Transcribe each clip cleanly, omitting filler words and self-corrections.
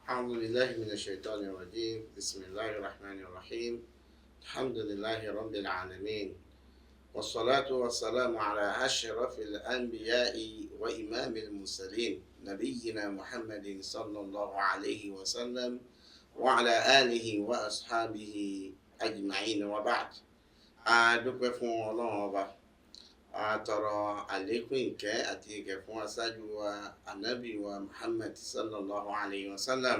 أعوذ بالله من الشيطان الرجيم. بسم الله الرحمن الرحيم. الحمد لله رب العالمين، والصلاة والسلام على أشرف الأنبياء وإمام المرسلين، نبينا محمد صلى الله عليه وسلم، وعلى آله وأصحابه أجمعين، وبعد. A dúpẹ́ fún Ọlọ́run Ọba, a tọrọ àlékún ìkẹ́ àti ìgẹ̀ fún aṣáájú wa, Ànábì wa Muhammad sallallahu alayhi wa sallam,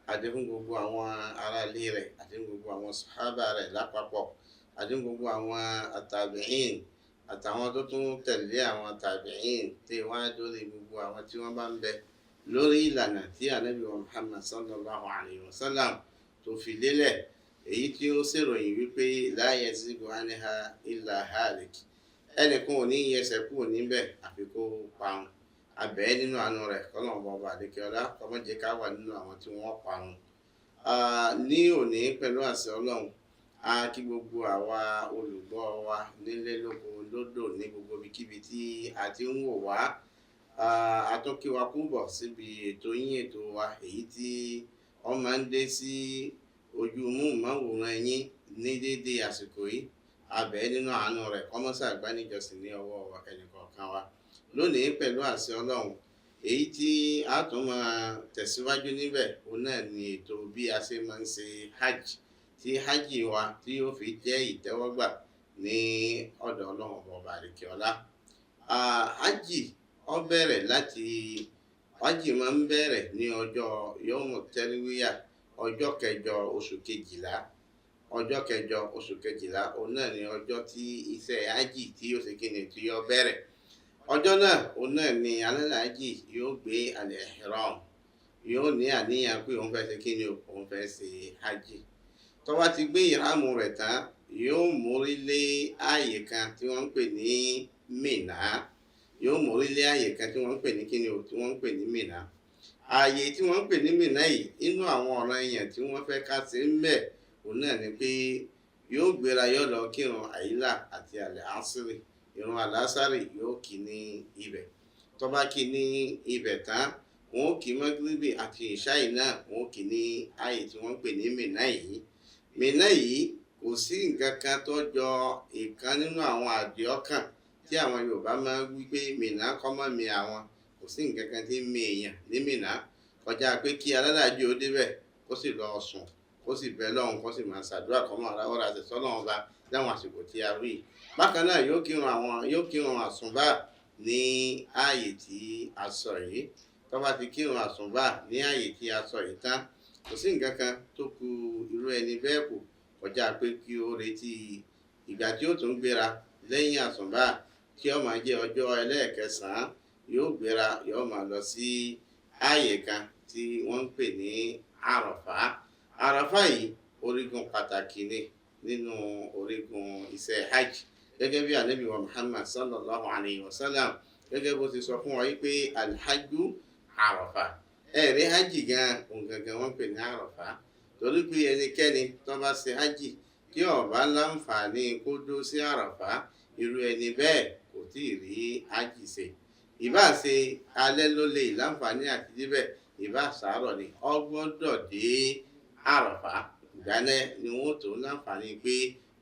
àti fún gbogbo àwọn aráalé rẹ̀, àti fún gbogbo àwọn sàhábà rẹ̀ lápapọ̀, àti fún gbogbo àwọn àtàbíìn àtàwọn tó tún tẹ̀lé àwọn tàbíìn, tí wọ́n á dórí gbogbo àwọn tí wọ́n bá ń bẹ lórí ìlànà tí Ànábì wa Muhammad sallallahu alayhi wa sallam tó fi lélẹ̀, èyí tí ó ṣèròyìn wípé la yazigu anha illa halik, ẹnìkan ò ní yẹsẹ̀ kúrò níbẹ̀ àfi kó parun. Abẹ́ nínú àánú rẹ̀, kọ́lọ́n ọba àdékẹ́ọ́lá kọ́mọ́jẹ́ ká wà nínú àwọn tí wọ́n parun. Ní òní, pẹ̀lú àṣẹ Ọlọ́run, a kí gbogbo àwa olùgbọ́ wa nílé, lóko, lódò, ní gbogbo ibikíbi tí a ti ń wò wá. A tún kí wa kúbọ̀ síbi ètò yín, ètò wa, èyí tí wọ́n máa ń dé sí ojú móhùnmáwòrán yín ní déédéé àsìkò yìí. Abẹ́ nínú àánú rẹ̀, kọ́mọ́sà àgbáníjọsìn ní ọwọ́ ẹnìkọ̀ọ̀kan wa. Lónìí, pẹ̀lú àṣẹ Ọlọ́run, èyí tí a tún máa tẹ̀síwájú níbẹ̀, òun náà ni ètò bí a ṣe máa ń ṣe hajj, tí hajj wa tí ó fi jẹ́ ìtẹ́wọ́gbà ní ọ̀dọ̀ Ọlọ́run Ọba àríkẹ́ọlá. Hajj ó bẹ̀rẹ̀ láti, hajj máa ń bẹ̀rẹ̀ ní ọjọ́ yawmu tarwiya, ọjọ́ 8 oṣù 12. Ọjọ́ 8 oṣù 12, òun náà ni ọjọ́ tí iṣẹ́ hajj tí ó ṣe kíni, tí ó bẹ̀rẹ̀. Ọjọ́ náà, òun náà ni alálàájì yóò gbé al-ihram, yóò ní àníyàn pé òun fẹ́ ṣe kíni, òun fẹ́ ṣe hajj. Tó bá ti gbé ìrámù rẹ̀ tán, yóò mórí lé ààyè kan tí wọ́n ń pè ní Mínà. Yóò mórí lé ààyè kan tí wọ́n ń pè ní kíni o, tí wọ́n ń pè ní Mínà. Ààyè tí wọ́n ń pè ní Mínà yìí, inú àwọn ọ̀ràn èèyàn tí wọ́n fẹ́ ká ṣe ń bẹ̀, òun náà ni pé yóò gbéra, yóò lọ kírun àyílà àti àlẹ́ àṣírí. Ìrun àlásàrì yóò kí ní ibẹ̀. Tó bá kí ní ibẹ̀ tán, wọn ó kí mọ́gíríbì àti ìṣáì náà, wọn ó kí ní ààyè tí wọ́n ń pè ní Mínà yìí. Mínà yìí, kò sí nǹkan kan tó jọ ìkan nínú àwọn àdìọ́kàn tí àwọn Yorùbá máa ń wí pé Mínà kọ́ mọ́ mi àwọn. Kò sí nǹkan kan tí ń mi èèyàn ní Mínà kọjá pé kí alálàájì ó débẹ̀, kó sì lọ sùn, kó sì bẹ Ọlọ́run, kó sì máa ṣàdúrà, kó máa rawọ́ rasẹ̀ sọ́lọ́run Ọba láwọn àsìkò tí a rí. Bákan náà, yóò kírun àsùnbà ní ààyè tí a sọ yìí. Tó bá ti kírun àsùnbà ní ààyè tí a sọ yìí tán, kò sí nǹkan kan tó kù irú ẹni bẹ́ẹ̀ kù kọjá pé kí ó retí ìgbà tí ó tún gbéra lẹ́yìn àsùnbà, tí ó máa jẹ́ ọjọ́ ẹlẹ́ẹ̀kẹsàn-án. Yóò gbéra, yóò máa lọ sí ààyè kan tí wọ́n ń pè ní Àràfá. Àràfá yìí, orígun pàtàkì ni nínú orígun iṣẹ́ hajj, gẹ́gẹ́ bí Ànábì wa Muhammad sallallahu alayhi wa sallam, gẹ́gẹ́ bó ti sọ fún wa wípé alhajju Àràfá. Ẹ̀rí hajj gan, òun gangan wọ́n pè ní Àràfá, torí pé ẹnikẹ́ni tó bá ṣe hajj tí ó bá láǹfààní kó dó sí Àràfá, irú ẹni bẹ́ẹ̀ kò tí ì rí hajj ṣe. Ìbá ṣe alẹ́ ló lè láǹfààní àti débẹ̀, ìbá ṣàárọ̀ ni, ó gbọ́dọ̀ dé Àràfá. Ìgbàlẹ̀ ni wọ́n tó láǹfààní pé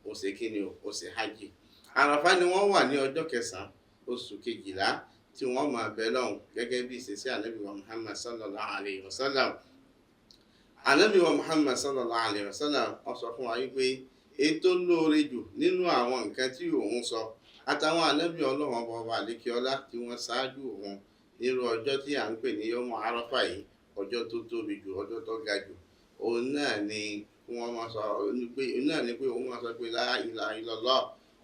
ó ṣe kíni o, ó ṣe hajj. Àràfá ni wọ́n wà ní ọjọ́ 9 oṣù 12, tí wọ́n máa bẹ lọ́hùn gẹ́gẹ́ bí ìṣesí Ànábì wa Muhammad sallallahu alayhi wa sallam. Ànábì wa Muhammad sallallahu alayhi wa sallam, ó sọ fún wa wípé ètò lóore jù nínú àwọn nǹkan tí òun sọ àtàwọn ànábì Ọlọ́run Ọba ọba àlékiọlá tí wọ́n ṣáájú òun nírú ọjọ́ tí à ń pè ní yọmọ Àràfá yìí, ọjọ́ tó tóbi jù, ọjọ́ tó ga jù, òun náà ni wọ́n máa sọ pé, òun náà ni pé òun máa sọ pé la ilaha illallah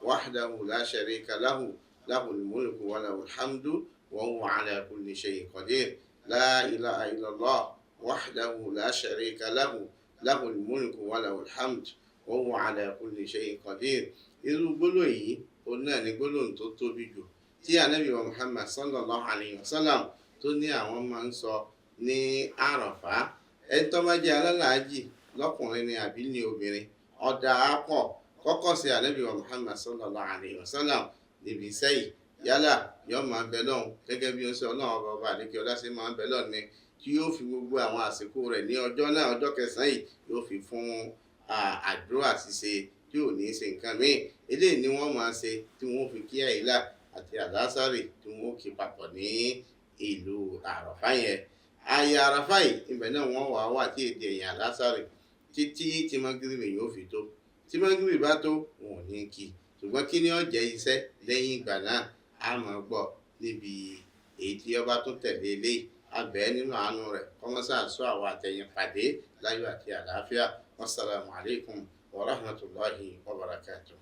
wahdahu la sharika lahu, lahul mulku wa lahul hamdu wa huwa ala kulli shay'in qadir. La ilaha illallah wahdahu la sharika lahu, lahul mulku wa lahul hamdu wa huwa ala kulli shay'in qadir. Irú gbólóhùn yìí, òun náà ni gbólóhùn tó tóbi jù tí Ànábì wa Muhammad sallallahu alayhi wa sallam tó ní àwọn máa ń sọ ní Àràfá. Ẹni tó bá jẹ́ alálàájì, lọ́kùnrin ni àbí ní obìnrin, ọ̀dà àpọ̀ kọ́kọ́ sí Ànábì wa Muhammad sallallahu alayhi wa sallam níbi iṣẹ́ yìí. Yálà yóò máa bẹ lọ́hùn gẹ́gẹ́ bí ó ń sọ Ọlọ́run Ọba ọba àdékè ọlá ṣe máa ń bẹ lọ́hùn ni, tí tí yóò fi gbogbo àwọn àsìkò rẹ̀ ní ọjọ́ náà, ọjọ́ kẹsàn-án yìí, yóò fi fún àdúrà ṣíṣe tí ò ní ṣe nǹkan míì. Eléyìí ni wọ́n máa ṣe tí wọ́n fi kí àyílà àti àlásàrè tí wọ́n kí papọ̀ ní ìlú Àràfá yẹn. Ààyè Àràfá yìí, ibẹ̀ náà wọ́n wà wà tí èdè ẹ̀yìn àlásàrè títí tí mọ́gírìbì yóò fi tó. Tí mọ́gírìbì bá tó, wọn ò ní kí. Ṣùgbọ́n kí ni ó jẹ́ iṣẹ́ lẹ́yìn ìgbà náà, a máa gbọ́ níbi èyí tí ọba tún tẹ̀lé eléyìí. A bẹ̀ ẹ́ nínú àánú rẹ̀ kọ́mọ́sá sọ àwọn àtẹ̀yìn pàdé láyọ̀ àti àlàáfíà. Wassalamu alaikum wa rahmatullahi wa barakatuh.